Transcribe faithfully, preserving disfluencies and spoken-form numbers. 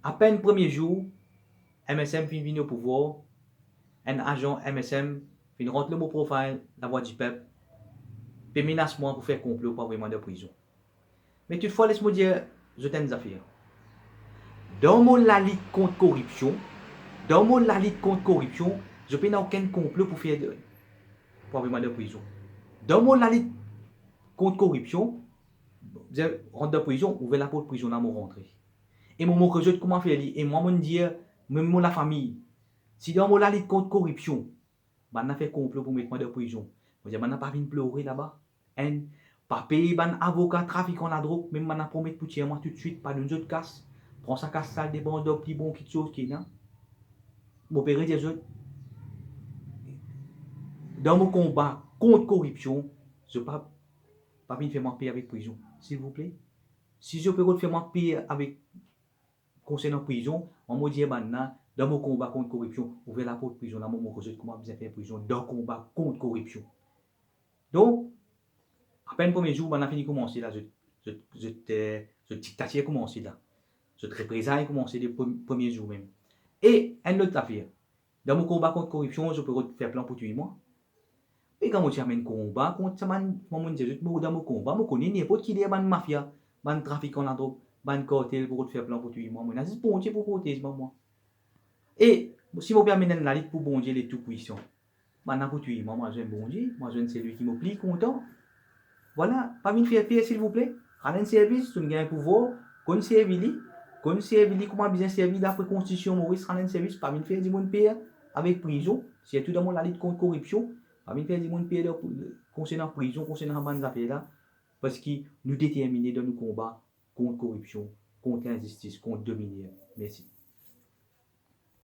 Apenn premie zour M S M finn vinn o pouvwar, enn azan M S M finn rant lor mo profil, Lavwadipep, pe menas mwa pou fer konplo pou avoy mwa dan prizon. Me toutfwa, les mo dir zot enn zafer. Dan mo lalit kont koripsion, dan mo lalit kont koripsion, zot pena okenn konplo pou fer de, pou avoy mwa dan prizon. Dan mo lalit kont koripsion, zot rant dan prizon, ouver laport prizon la, mo rantre. E mo montre zot kouma fer li. E mwa, mo'nn dir, mem mo lafami, si dan mo lalit kont koripsion, bannla fer konplo pou met mwa dan prizon, mo dir, bannla pa vinn plore laba. Enn, pa pey bann avoka trafikan ladrog, mem bannla promet pou tir mwa toutswit, pa donn zot kas, pran sa kas la, depans dan pli bon kitsoz ki ena. Mo pe redir zot, dan mo konba kont koripsion, zot pa, pa vinn fer mwa per avek prizon, silvouple. Si zot pe rod fer mwa per avek, konsernan prizon, mwa, mo dir bannla, dan mo konba kont koripsion, ouver laport prizon la, mo montre zot kouma bizin fer prizon dan konba kont koripsion. Donk, apenn premie zour, bannla fini koumanse la, zot, zot, zot, eh, zot diktatir koumanse la. Zot reprezay koumanse de pre-, premie zour mem. E enn lot zafer, dan mo konba kont koripsion, zot pe rod fer plan pou touy mwa. Me kan mo ti amenn konba kont sa bann, mwa, mo'nn dir zot, mo dan mo konba, mo kone ninport ki ler bann mafia, bann trafikan ladrog, bann kartel pou rod fer plan pou touy mwa. Mo ena zis Bondie pou protez mwa, mwa. E si mo pe amenn enn lalit pou Bondie le Tou Pwisan, bannla pou touy mwa, mwa zwenn Bondie, mwa zwenn selwi ki mo pli kontan. Vwala, pa vinn fer per, silvouple. Rann enn servis, to'nn gagn pouvwar, konn servi li, konn servi li kouma bizin servi dapre Konstitision Moris, rann enn servis, pa vinn fer dimoun per avek prizon, sirtou dan mo lalit kont koripsion, pa vinn fer dimoun per dan, konsernan prizon, konsernan bann zafer la, parski nou determine dan nou konba kont koripsion, kont linzistis, kont dominer. Mersi.